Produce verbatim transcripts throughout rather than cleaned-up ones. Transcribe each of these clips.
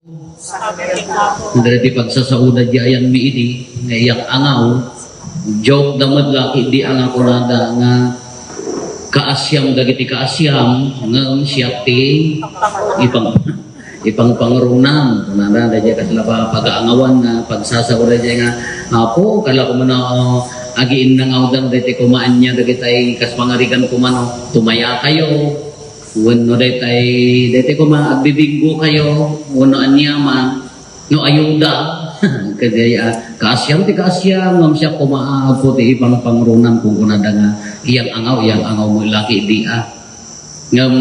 Dagiti pagsasaoda di ayanmi idi nga iyak angaw, joke da met laki di anga kunada nga kaasiam dagiti kaasiam, ngem siak ti ipang-, ipangpangrunam. Kunada, daydiay kasla pa-, pagaangawan nga pagsasaoda daydiay nga, "Apo, kala ko man, oh, agiinnangawdan daytoy kumaan niya dagitay kas pangarigan ko man, oh, tumayakayo." Wenno daytay, daytay koma agbibinggokayo, wenno aniaman, no ayuda. Kadi, ah, kaasiam ti kaasiam, ngem siak koma, ah, apo ti ipangpangrunam, kunkunada nga, iyang angaw, iyang angaw mo laki di, ah. Ngem,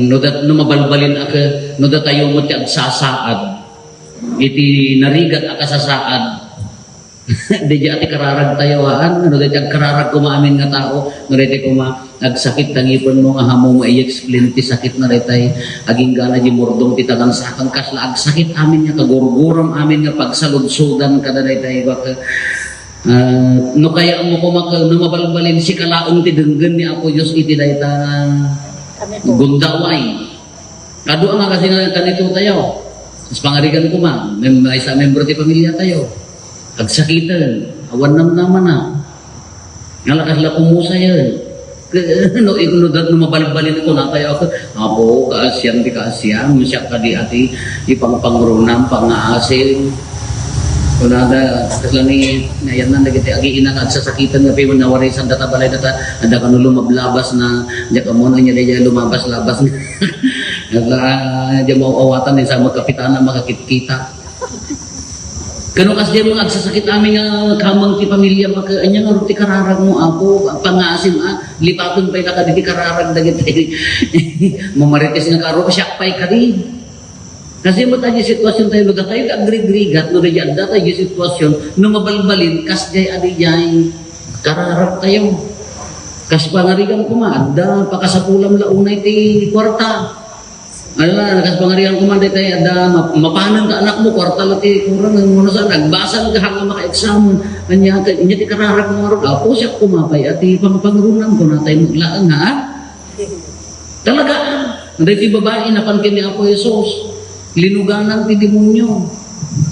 no dat-, no mabalbalin a ke-, no datayo met ti agsasaad, iti narigat a kasasaad, Daydiay a ti kararagtayo, haan? No daydiay agkararag koma amin nga tao, no daydiay koma agsakit ta ngipenmo nga ammo nga i-explain ti sakitna daydiay. Agingga na di murdong ti tagan sakang kasla agsakit amin nga kagurguram amin nga pagsaludsodan kada daydiay. Baka, ah, no kayatmo koma ket no mabalbalin, sika laeng ti denggen ni Apo Dios iti dayta gundaway. Adu nga kasi nga kanito tayo. Mas pangarigan ko man, mem-, maysa membro ti pamilya tayo. Agsakiten, awan namnamana. Nga lakas la kumusayan. Ke-, no, no, no mabalbalin ko na tayo ako, "Apo, kaasian ti kaasian, siak kadi ati, ipangpangrunam, pangngaasim." Kunada, kasla ni, nayan na, dagiti agiina nga agsasakiten nga piman nawarisan data balay data, adda kano lumablabas na, diak ammo, anya, diak lumabas-labas na. Kasla, ah, diak maawatan, eh, sa magkapitana, makakitkita. Kano kasdiay nga agsasakit amin nga kameng ti pamilya, maka-, anya nga ti kararag mo, Apo, pangngaasim, ah, lipaton pay na kadi ti kararag dagiti mamarites nga karo, siak pay kadi. Kasi met adi sitwasyon tayo, no datayo ti agrigrigat, no daydiay adda tayo sitwasyon, no mabalbalin, kasdiay adi diay kararag tayo. Kas pangarigan koma, adda, pakasapulam la unay ti kuarta. Ala, kas pangarigan koma, daydiay adda, map-, mapanen ka anak mo, kuarta la ti kurang, ngem no saan, nagbasal ka, hanga maka-exam. Anya, anya ti kararag mo, Apo, siak koma pay, ati pangpangrunam ko, natay mo laeng, ha? Talaga, ah. Daytoy babai, napan ken ni Apo Jesus. Linuganan ti demonio.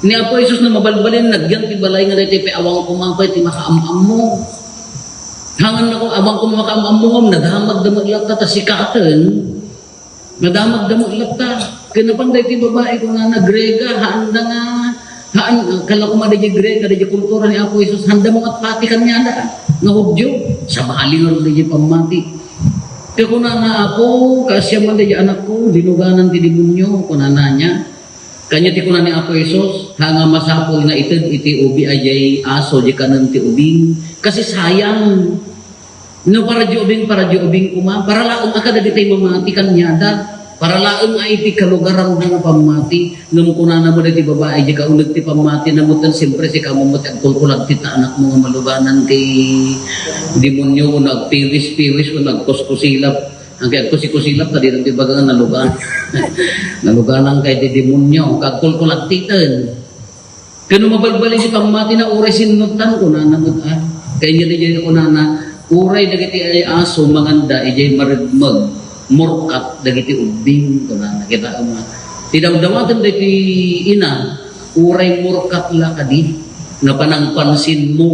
Ni Apo Jesus na mabalbalin, nagyan ti balay nga daytoy pay awan koma pay ti makaam-ammo. Hangan na ko, awan koma makaam-ammo, ngem nadamag da met latta ta sikaten. Nadamag da met latta. Ken napan daytoy babai, kunana, Grega, haanda nga, haan, kala koma daydiay Grega, daydiay kultura ni Apo Jesus, haanda mo nga pati kaniada, nga Judio. Sabali ngarud daydiay pammati. Ket kunana, "Apo, kaasiam man daydiay anakko, linuganan ti demonio," kunana ania. Kaniana ti kuna ni Apo Jesus, "Haan nga masapul nga ited iti ubi a diay aso diay kanen ti ubing, kasi sayang. No para diay ubing, para diay ubing koma, para laeng a kadagitay mamati kaniada, para laeng a iti kalugaran nga pammati." Ngem kunana met daytoy babai, diay kauneg ti pammatina, "Metten, siempre, sika met ti agkulkulagtit ta anakmo nga maluganan ti demonio, wenno agpiwis-piwis, wenno agkuskusilap." Ang kay agkusikusilap, ta di lang ti baga nga nalugan. Naluganan kay di demonio, agkulkulagtiten. Ken no mabalbalin ti pammatina, uray sinnuttan, kunana met, ah. Kay ania daydiay kunana, uray dagiti ay aso, manganda, idiay marigmeg, murkat, dagiti ubbing, kunana. Kita, um, ti dawdawaten dagiti ina, uray murkat la kadi, nga panangpansinmo,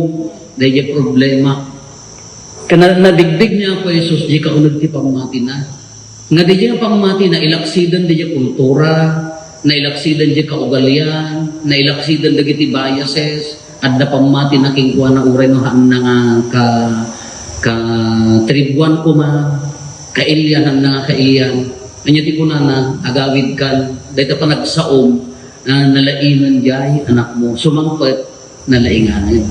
daydiay problema. Ken na-, nadigdig ni Apo Jesus, di kauneg ti pammatina. Nga daydiay nga pammatina, ilaksiden daydiay kultura, nailaksiden daydiay kaugalian, nailaksiden dagiti biases, adda pammatina kenkuana uray no haanna nga ka-, katribuan koma, kailian, haanna nga kailian. Ania ti kunana, agawidkan, dayta panagsaom, ah, nalaingen diay anakmo. Sumangpet, nalainganen.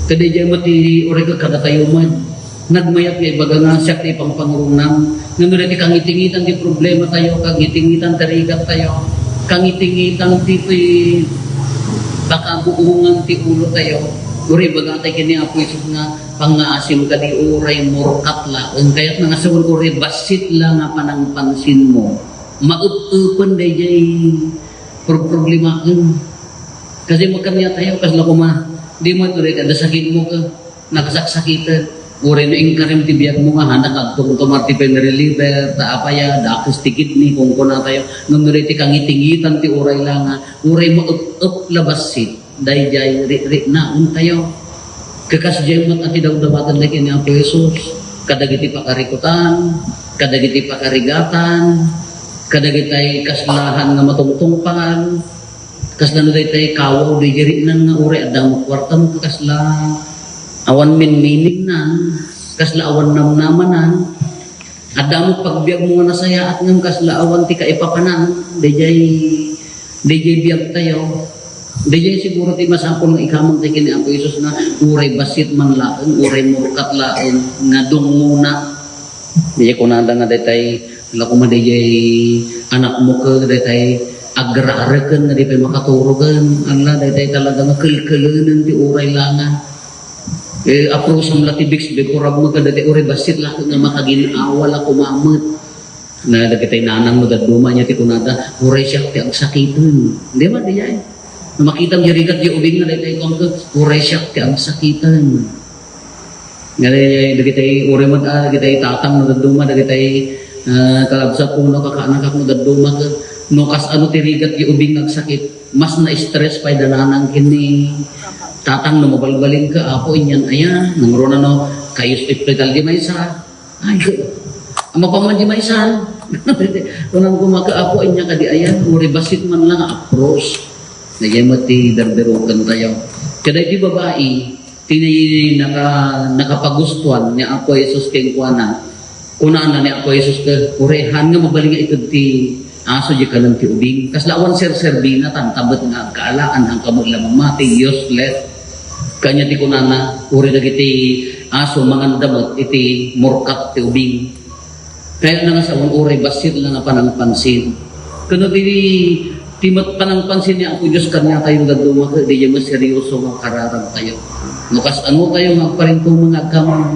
Kadaydiay met ti uray kadatayo met. Nagmayat nga ibaga nga siak ti ipangpangrunam. Ngem no daytoy kangitingitan ti problematayo, kangitingitan ti rigattayo, kangitingitan ti, ti pakabuongan ti ulotayo. Uray ibagatay ken ni Apo Jesus nga pangngaasim kadi uray murkat laeng. Kayatna nga sawen uray bassit la nga panangpansinmo. Maep-epen daydiay pro-, problemaem. Kasi makaniatayo, kasla koma, di mo ito rin, kada sakit mo ka, nagsaksakitan. Uray no inkarem ti biagmo nga, hanak adto tumar ti pain reliever, ta apaya, dakes ti kidney, kunkuna tayo. Ngem no di ti kangitingitan ti uray la nga, uray maep-ep la bassit, daydiay ri-, riknaen tayo. Kakasdiay met a ti dawdawaten dagiti ni Apo Jesus, kadagiti pakarikutan, kadagiti pakarigatan, kadagitay kaslahan nga matungtungpal, kasla no daytay kawaw, di riknan nga uray adda mo kuarta mo kasla awan minminingnan, kasla awan namnamanan, adda mo pagbiag mo nga nasayaat ngem kasla awan ti kaipapanan, dayjay, dayjay biag tayo. Dayjay siguro ti masapul nga ikamang tayo kini Apo Jesus nga uray bassit man laeng, uray murkat laeng, nga dungnguna. Dayjay kunada nga daytay, ala koma dayjay anak mo ke, daytay agrareken nga di pay makaturoken. Ala, daytay talaga nga kelkelenen ti uray la nga. Eh, aprosam la ti Vicks, be, kurag mo ka, daytay uray bassit la nga makagin-awa la koma met. Na dagitay nanang no dadduma niya ti kunada, uray siak ti agsakiten. Di ba, dayjay? Makitam di rigat di ubing nga daytay kuan ka, uray siak ti agsakiten. Nga dayjay, dagitay uray met, ah, dagitay tatang no dadduma, dagitay, ah, kakabsat ko no kakaanakak no dadduma ka, no kasano ti rigat di ubing nga agsakit, mas na-stress pay da nanang ken ni tatang no mabalbalin ka, Apo, inyan aya, nangruna no, kayus ospital di maysa. Ay, mapaman di maysa. Kunam koma ka, Apo, inyan kadi aya, uray bassit man la nga apros. Dayjay met ti dardaruken tayo. Kada iti babai, ti naka-, nakapagustuan ni Apo Jesus kenkuana, kunana ni Apo Jesus ket, uray haan nga mabalin nga ited ti aso di kanen ti ubing. Kasla awan serserbina, tantabet nga agkaalaan, haan kamo la mamati, useless. Kanya ti kunana, uray dagiti aso, manganda met iti murkat ti ubing. Kayatna nga sao, uray bassit la nga panangpansin. Kano ti, ti met panangpansin ni Apo Dios kaniatayo nga dadduma, ket dayjay met serioso nga kararag tayo. No kasano tayo nga agparintumeng nga agkamang,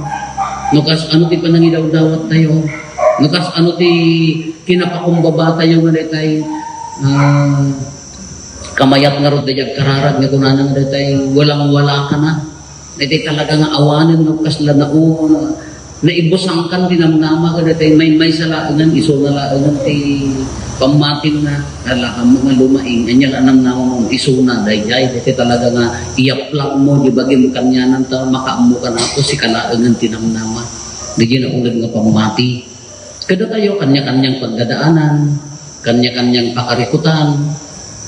no kasano ti panangidawdawat tayo, no kasano ti kinapakumbaba tayo nga daytay, ah, kamayat ngarud dayjay agkararag nga kunana nga daytay walang-wala ka na. Daytay talaga nga awanen no kasla nao, naibusangkan ti namnama, kadagitay maymaysa laengen, isuna laengen ti pammatim na, ala, ammok nga lumaing, ania la namnama mo, isuna, dayjay, daytay talaga nga iyaplag mo, di bagim kanianan ta, makaammo ka na ako, sika laengen ti namnama. Dayjay nauneg nga pammati. Kada tayo, kanya-kanyang pagdadaanan, kanya-kanyang pakarikutan,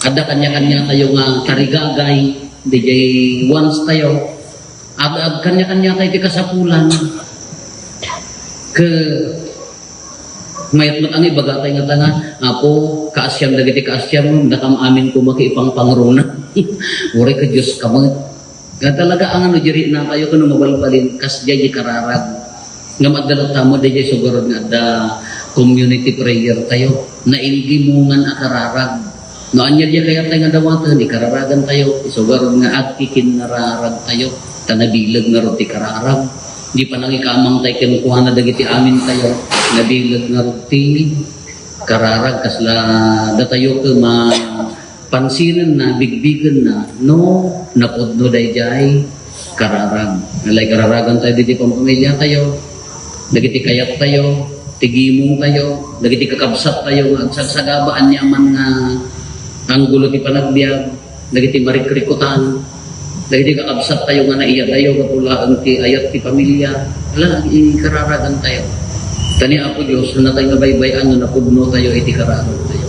adda kanya-kanya tayo nga tarigagay, dayjay wants tayo, ag-, ag-, kanya-kanya tayo ti kasapulan. Ke, mayat met ang ibaga tayo nga tanga, Apo, kaasiam dagiti kaasiam, dakam amin koma ti ipangpangruna. Uray ka Dios ka met. Nga talaga, ang ano, diri na tayo, kano mabalbalin, kasdiay di kararag. Nga madala tamo, dayjay sugarod nga adda community prayer tayo. Nainggimungan a kararag. No, anya di kayat tayo nga dawaten, ikararagan tayo, isugarod nga agkikinnararag tayo. Ta nabileg ngarud ti kararag. Di panangikamang tayo kenkuana dagiti amin tayo. Nabileg ngarud ti kararag, kasla datayo ket ma-, pansinenna, bigbigenna, no napudno dayjay kararag. Alay kararagan tayo diti pampamilya tayo, dagiti kayat tayo, ti gimong tayo, dagiti kakabsat tayo nga agsagsagaba aniaman nga anggulo ti panagbiag, dagiti marikrikutan, dagiti kakabsat tayo nga naiyadayo gapu laeng ti ayat ti pamilya, ala, ikararagan tayo. Ta ni Apo Dios, saan tayo nga baybay-an no napudno tayo iti kararag tayo.